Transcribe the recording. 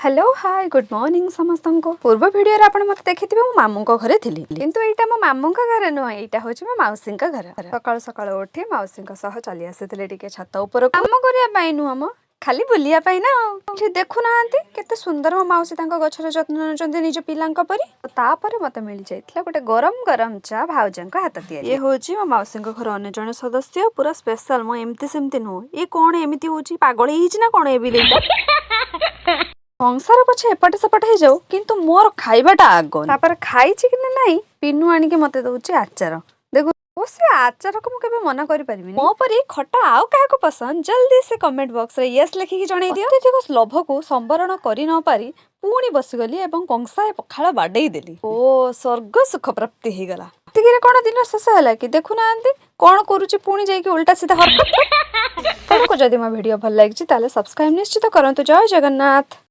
Hello, ହାଏ, good morning ସମସ୍ତଙ୍କୁ। ପୂର୍ବ ଭିଡ଼ିଓରେ ଆପଣ ମୋତେ ଦେଖିଥିବେ, ମୁଁ ମାମୁଙ୍କ ଘରେ ଥିଲି। କିନ୍ତୁ ଏଇଟା ମୋ ମାମୁଙ୍କ ଘର ନୁହଁ, ଏଇଟା ହେଉଛି ମୋ ମାଉସୀଙ୍କ ଘର। ସକାଳୁ ସକାଳୁ ଉଠି ମାଉସୀଙ୍କ ସହ ଚାଲି ଆସିଥିଲି ଟିକେ ଛାତ ଉପରକୁ। କାମ କରିବା ପାଇଁ ନୁହଁ ମ, ଖାଲି ବୁଲିବା ପାଇଁ ନା। ଆଉ ଏଠି ଦେଖୁନାହାନ୍ତି, କେତେ ସୁନ୍ଦର ମୋ ମାଉସୀ ତାଙ୍କ ଗଛର ଯତ୍ନ ନେଉଛନ୍ତି ନିଜ ପିଲାଙ୍କ ପରି। ତାପରେ ମତେ ମିଳିଯାଇଥିଲା ଗୋଟେ ଗରମ ଗରମ ଚା, ଭାଉଜଙ୍କ ହାତ ତିଆରି। ଇଏ ହଉଛି ମୋ ମାଉସୀଙ୍କ ଘର ଅନ୍ୟ ଜଣେ ସଦସ୍ୟ, ପୁରା ସ୍ପେଶାଲ। ମୁଁ ଏମିତି ସେମିତି ନୁହଁ। ଇଏ କଣ ଏମିତି ହଉଛି? ପାଗଳ ହେଇଛି ନା କଣ ଏ ବିଲେଇଟା? ସଂସାର ପଛେ ଏପଟେ ସେପଟେ ହେଇଯାଉ, କିନ୍ତୁ ମୋର ଖାଇବାଟା ଆଗ। ତାପରେ ଖାଇଛି କି ନା ନାଇଁ, ପିନୁ ଆଣିକି ମତେ ଦଉଛି ଆଚାର। ଦେଖୁ ଓ, ସେ ଆଚାରକୁ ମୁଁ କେବେ ମନା କରିପାରିବିନି। ମୋ ପରି ଖଟା ଆଉ କାହାକୁ ପସନ୍ଦ, ଜଲ୍ଦି ସେ କମେଣ୍ଟ ବକ୍ସରେ ୟେସ୍ ଲେଖିକି ଜଣେଇ ଦିଅ। ଅତ୍ୟଧିକ ଲୋଭକୁ ସମ୍ବରଣ କରି ନ ପାରି ପୁଣି ବସିଗଲି ଏବଂ କଂସାଏ ପଖାଳ ବାଡେଇ ଦେଲି। ଓ, ସ୍ୱର୍ଗ ସୁଖ ପ୍ରାପ୍ତି ହେଇଗଲା। ଏତିକିରେ କଣ ଦିନ ଶେଷ ହେଲା କି? ଦେଖୁନାହାନ୍ତି କଣ କରୁଛି, ପୁଣି ଯାଇକି ଉଲ୍ଟା ସିଧା ହରକତ। ଆପଣଙ୍କୁ ଯଦି ମୋ ଭିଡ଼ିଓ ଭଲ ଲାଗିଛି, ତାହେଲେ ସବସ୍କ୍ରାଇବ ନିଶ୍ଚିତ କରନ୍ତୁ। ଜୟ ଜଗନ୍ନାଥ।